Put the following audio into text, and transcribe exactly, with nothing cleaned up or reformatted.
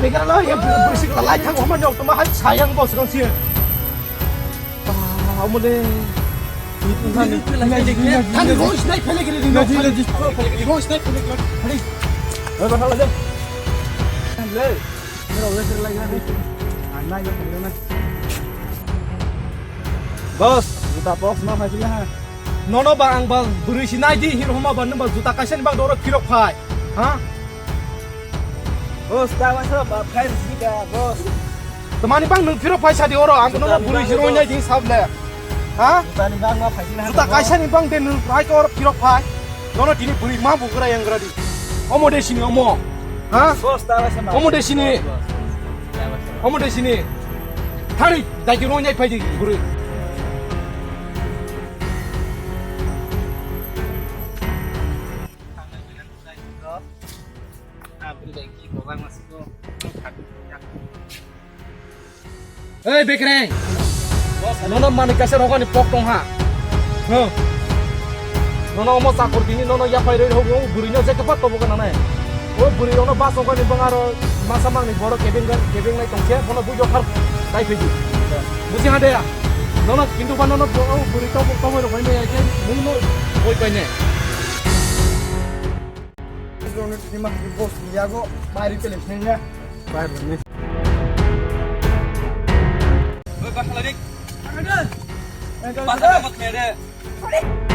Bekeralo ya bersik lalai thang homa nyok toma hai sayang bos kang sia. Amole. Thani rois nai phele giri ding. Rois nai phele giri. Hadi. Oi, bakal aja. Le. Mero le phele lagi na. Anai ya phele na. Bos, juta box ma phai phele ha. Nono ba ang ba bwrwi si nai di hir homa ba nung ba juta kaisa ni bang doro phirok phai. Ha? Boss, ta masa ba price sika, boss. Tamani bang nung phirok phai sadi oro, ang nono bwrwi si roi nai di sab le. Ha? Tani bang ma phai sina. Juta kaisa ni bang de nung rai ko oro phirok phai. Nono tini bwrwi ma bugra yang gradi. Omo de sini omo. Ha? Boss, ta masa ma. Omo de sini. Boss, boss. Omo de sini. Thari, dagi roi nai phai di bwrwi. Ei, Bekreng! Nono manwi kaisa rogani pok tong ha. Huh. Nono omo chakur tini nono yaphai rwi rw bwrwino je khe phat tobo gana nai. O bwrwi rokno bas rogani bang aro masa mangni boro kebeng kebeng nai tong khe bono bujo thar tai phai di. Buji ha de. Nono kintu ba nono bo o bwrwi tobok tobok rok bai maya khe mungno boi pai ne. Boss ni yago mari kele senya. Bai bani. Oi, bakhala dik. Bakhala dik.